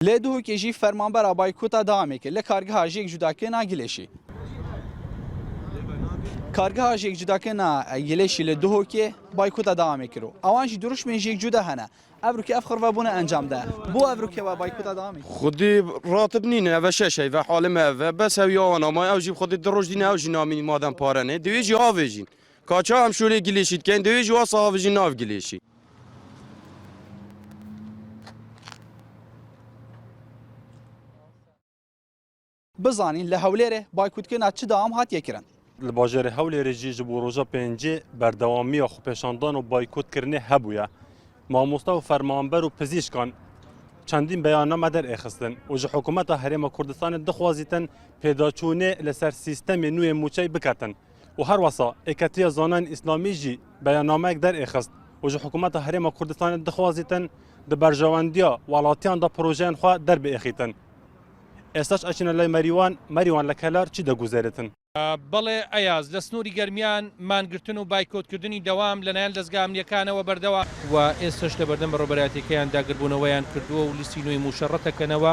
Li Duhokê jî fermanbera baykota dewamê kir li kargeha jêkcudakirina Gilêşî. Kargeha jêkcudakirina Gilêşî li Duhokê baykota dewamê kir û ewan jî dirûşmên jêkcuda hene. Ev rûkê ev xirvebûne encam de. Bo ev rûkê we baykota dewamê kir. Xwedê ratib nîne eve şeş heyve halê me ev e bes ew ya wan ma ew jî xwedê du roj dîne ew jî namînî madem pare nê dê wê jî avêjîn. Ka ça em şûrê Gilêşî dikein dê wê jî wasa avêjîn nav Gilêşî. Bizanîn li Hewlêrê baykotkirina çi dewam hatiye kirin. Li bajarê Hewlêrê jî ji bo roja pêncê berdewamiya xwepêşandan û baykotkirinê hebûye. Mamosta û fermanber û pizîşkan çendîn beyanname derêxistin û ji hikûmeta Herêma Kurdistanê dixwazîtin pêdaçûnê li ser sîstemê nû yê mûçeyê biketin. Û her wesa Yeketiya Zanayên Îslamî jî beyannameyek derêxist û ji hikûmeta Herêma Kurdistanê dixwazîtin di berjewendiya welatiyan de projeyên xwe derbiêxîtin. Êstaş eçîne lay Merîwan, Merîwan li Kelar çi deguzerêtin? بەڵێ ئەیاز، لە سنووری گەرمیان مانگرتن و بایکۆتکردنی دەوام لەلایەن دەزگا ئەمنییەکانەوە بەردەوامە، و ئێستەش لەبەردەم بەڕێوەبەرایەتیەکەیاندا گردبوونەوەیان کردووە و لیستی نوێی مووچە ڕەتدەکەنەوە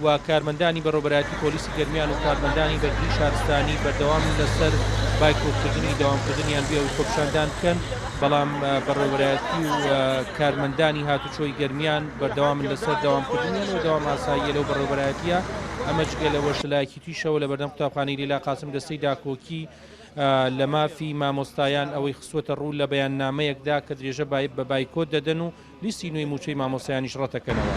و کارمەندانی بەڕێوەبەرایەتی پۆلیسی گەرمیان و کارمەندانی بەرگری شارستانی بەردەوامن لەسەر بایکۆتکردنی دەوامکردنیان بێ ئەوەی خۆپیشاندان بکەن، بەڵام بەڕێوەبەرایەتی و کارمەندانی هاتوچۆی گەرمیان بەردەوامن لەسەر دەوامکردنیان و دەوام ئاساییە لەو بەڕێوەبەرایەتیە، ئەمە جگە لەوەش لەلایەکی تریشەوە لەبەردەم قوتابخانەی لەیلا قاسم دەستەی داکۆکی لە مافی مامۆستایان ئەوەی خستووەتە ڕوو لە بەیاننامەیەکدا کە درێژە بە بایکۆت دەدەن و لیستی نوێی مووچەی مامۆستایانیش ڕەتدەکەنەوە.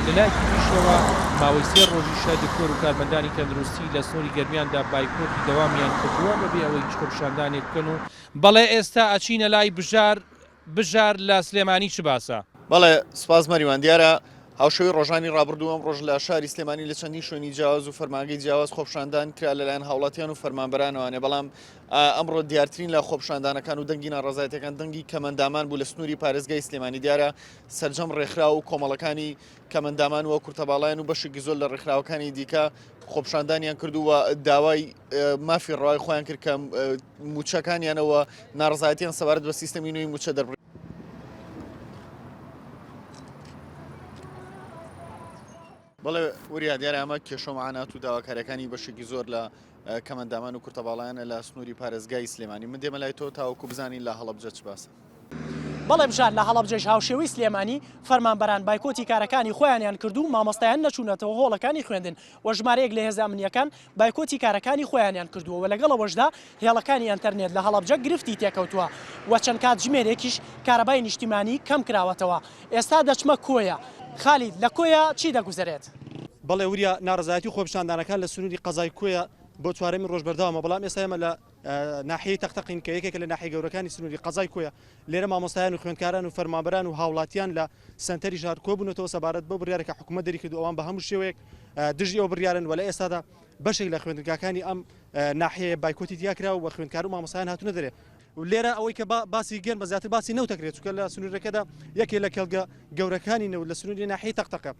لەلایەکی تریشەوە ماوەی سێ ڕۆژیشە دکتۆر و کارمەندانی تەندروستی لە سنووری گەرمیاندا بایکۆتی دەوامیان کردووە بەبێ ئەوەی هیچ خۆپیشاندانێک بکەن و بەڵێ ئێستا ئەچینە لای بژار، بژار لە سلێمانی چ باسە؟ بەڵێ سپاس مەریوان، دیارە هاوشێوەی ڕۆژانی ڕابردوو ئەمڕۆش لە شاری سلێمانی لە چەندین شوێنی جیاواز و فەرمانگەی جیاواز خۆپیشاندان کرا لەلایەن هاوڵاتیان و فەرمانبەرانەوانێ، بەڵام ئەمڕۆ دیارترین لە خۆپیشاندانەکان و دەنگی ناڕەزایەتیەکان دەنگی کەمەندامان بوو لە سنووری پارێزگای سلێمانی. دیارە سەرجەم ڕێکخراو و کۆمەڵەکانی کەمەندامان و کورتەباڵایان و بەشێکی زۆر لە ڕێکخراوەکانی دیکە خۆپیشاندانیان کرد و داوای مافی ڕەوای خۆیان کرد کە موچەکانیانەوە ناڕەزایەتیان سەبارەت بە سیستەمی نوێی موچە دەربڕی. بەڵێ وریا، دیارە ئەمە کێشە و مەعانات و داواکاریەکانی بەشێکی زۆر لە کەمەندامان و کورتەباڵایانە لە سنووری پارێزگای سلێمانی. من دێمە لای تۆ تاوەکو بزانین لە هەڵەبجە چ باسە. بەڵێ بژار، لە هەڵەبجەش هاوشێوەی سلێمانی فەرمانبەران بایکۆتی کارەکانی خۆیانیان کرد و مامۆستایان نەچوونەتەوە هۆڵەکانی خوێندن و ژمارەیەک لە هێزە ئەمنییەکان بایکۆتی کارەکانی خۆیانیان کردووە و لەگەڵ ئەوەشدا هێڵەکانی ئەنتەرنێت لە هەڵەبجە گرفتی تێکەوتووە و چەند کاتژمێرێکیش کارەبای نیشتیمانی کەمکراوەتەوە. ئێستا دەچمە کۆیە. خالید، لە کۆیە چی دەگوزەرێت؟ بەڵێ وریا، ناڕەزایەتی و خۆپیشاندانەکان لە سنووری قەزای کۆیە بۆ چوارەمین ڕۆژ بەردەوامە، بەڵام ئێستا ئێمە لە ناحیەی تەقتەقین کە یەکێکە لە ناحیە گەورەکانی سنووری قەزای کۆیە، لێرە مامۆستایان و خوێندکاران و فەرمانبەران و هاوڵاتیان لە سەنتەری شار کۆبوونەتەوە سەبارەت بەو بڕیارە کە حکوومەت دەریکردووە، ئەوان بە هەموو شێوەیەک دژی ئەو بڕیارەن و لە ئێستادا بەشێک لە خوێندنگاکانی ئەم ناحیەیە بایکۆتی تیا کرا و خوێندکار و مامۆستایان هاتوونە دەرێ. لێرە ئەوەی کە باسی گەرمە زیاتر باسی نەوت دەکرێت، چونکە لە سنوورەکەدا یەکێ لە کێڵگە گەورەکانی نەوت لە سنووری ناحیەی تەقتەقە.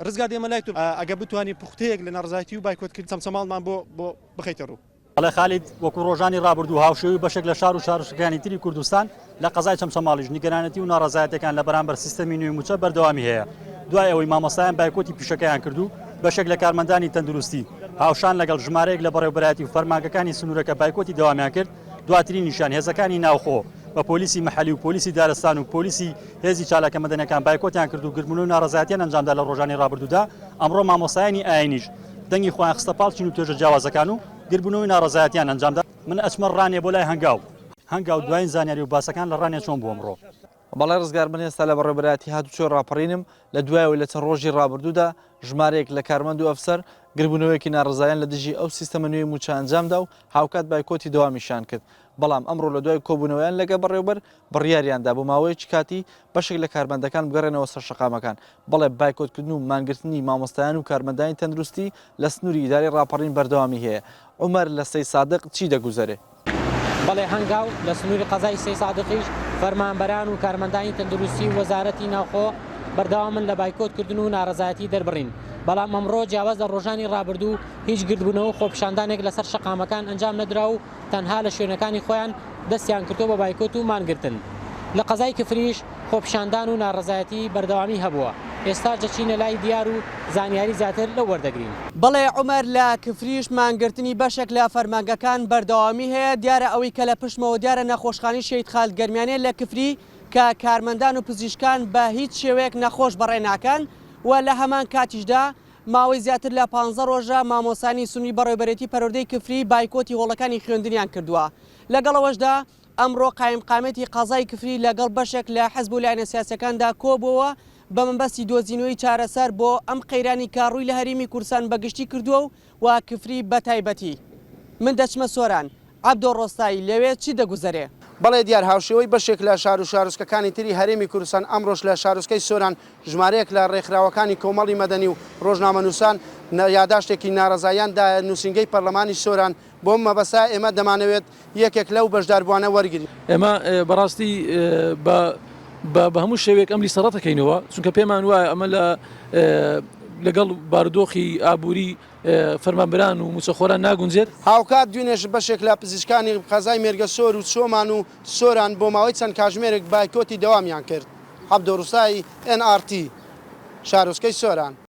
ڕزگار دێمە لای تۆ، ئەگەر بتوانی پوختەیەک لە ناڕەزایەتی و بایکۆتکردنی چەمچەماڵمان بۆ بۆ بخەیتە ڕوو. بەڵێ خالید، وەکو ڕۆژانی ڕابردوو هاوشێوەی بەشێک لە شار و شارۆچکەکانی تری کوردستان، لە قەزای چەمچەماڵیش نیگەرانێتی و ناڕەزایەتیەکان لە بەرامبەر سیستەمی نوێی مووچە بەردەوامی هەیە، دوای ئەوەی مامۆستایان بایکۆتی پیشەکەیان کرد و بەشێک لە کارمەندانی تەندروستی هاوشان لەگەڵ ژمارەیەک لە بەڕێوبەرایەتی و فەرمانگەکانی سنوورەکە بایکۆتی دەوامیان کرد، دواترینیشیان هێزەکانی ناوخۆ بە پۆلیسی مەحەلی و پۆلیسی دارستان و پۆلیسی هێزی چالاکە مەدەنیەکان بایکۆتیان کرد و گردبوونەوەی ناڕەزایەتیان ئەنجامدا لە ڕۆژانی ڕابردوودا، ئەمڕۆ مامۆستایانی ئاینیش دەنگی خۆیان خستە پاڵ چین و توێژە جیاوازەکان و گردبوونەوەی ناڕەزایەتیان ئەنجامدا. من ئەچمە ڕانیە بۆ لای هەنگاو. هەنگاو دوایین زانیاری و باسەکان لە ڕانیە چۆن بوو ئەمڕۆ؟ بەڵێ ڕزگار من ئێستا لە بەڕێوەبەرایەتی هاتوچۆی ڕاپەڕینم، لە دوای ئەوەی لە چەند ڕۆژی ڕابردوودا ژمارەیەک لە کارمەند و ئەفسەر گربوونەوەیەکی ناڕەزایان لە دژی ئەو سیستەمە نوێی مووچە ئەنجامدا و هاوکات بایکۆتی دەوامیشیان کرد، بەڵام ئەمڕۆ لە دوای کۆبوونەوەیان لەگە بەڕێوبەر بڕیاریاندا بۆ ماوەیەکی کاتی بەشێک لە کارمەندەکان بگەڕێنەوە سەر شەقامەکان. بەڵێ بایکۆتکردن و مانگرتنی مامۆستایان و کارمەندانی تەندروستی لە سنووری ئیدارەی ڕاپەڕین بەردەوامی هەیە. عومەر لە سەیسادق چی دەگوزەرێ؟ بەڵێ هەنگاو، لە سنووری قەزای سەیسادقیش فەرمانبەران و کارمەندانی تەندروستی و وەزارەتی ناوخۆ بەردەوامن لە بایکۆت کردن و نارەزایەتی دەربڕین، بەڵام ئەمڕۆ جیاواز لە ڕۆژانی ڕابردوو هیچ گردبوونەوە و خۆپیشاندانێک لەسەر شەقامەکان ئەنجام نەدرا و تەنها لە شوێنەکانی خۆیان دەستیان کردووە بە بایکۆت و مانگرتن. لە قەزای کفریش خۆپیشاندان و ناڕەزایەتی بەردەوامی هەبووە. ئێستاش دەچینە لای دیار و زانیاری زیاتر لەو وەردەگرین. بەڵێ عومەر لە کفریش مانگرتنی بەشێک لە فەرمانگەکان بەردەوامی هەیە، دیارە ئەوەی کە لە پشتمەوە دیارە نەخۆشخانەی شەهید خالد گەرمیانیە لە کفری کە کارمەندان و پزیشکان بە هیچ شێوەیەک نەخۆش بەڕێ ناکەن و لە هەمان کاتیشدا ماوەی زیاتر لە پانزە ڕۆژە مامۆستایانی سنووری بەڕێوەبەرێتی پەروەردەی کفری بایکۆتی هۆڵەکانی خوێندنیان کردووە لەگەڵ ئەوەشدا ئەمڕۆ قایمقامیەتی قەزای کفری لەگەڵ بەشێک لە حزب و لایەنە سیاسیەکاندا کۆبووەوە بە مەبەستی دۆزینەوەی چارەسەر بۆ ئەم قەیرانی کە ڕووی لە هەرێمی کوردستان بە گشتی کردووە و و کفری بە تایبەتی. من دەچمە سۆران. عەبدۆ ڕۆستایی لەوێ چی دەگوزەرێ؟ بەڵێ دیار هاوشێوەی بەشێک لە شارو شارۆچکەکانی تری هەرێمی کوردستان ئەمڕۆش لە شارۆچکەی سۆران ژمارەیەک لە ڕێکخراوەکانی کۆمەڵی مەدەنی و ڕۆژنامەنووسان یاداشتێکی ناڕەزاییان دایە نووسینگەی پەرلەمانی سۆران بۆم مەبەستە ئێمە دەمانەوێت یەکێک لەو بەشداربووانە وەرگرین. ئێمە بەڕاستی بە بە هەموو شێوەیەک ئەم لیستە ڕەتەکەینەوە، چونکە پێمان وایە ئەمە لە لەگەڵ بارودۆخی ئابووری فەرمانبەران و مووچەخۆران ناگونجێت. هاوکات دوێنێش بەشێک لە پزیشکانی قەزای مێرگەسۆر و چۆمان و سۆران بۆ ماوەی چەند کاژمێرێک بایکۆتی دەوامیان کرد. عەبدۆ ڕوستایی، ئێن ئاڕ تی، شارۆچکەی سۆران.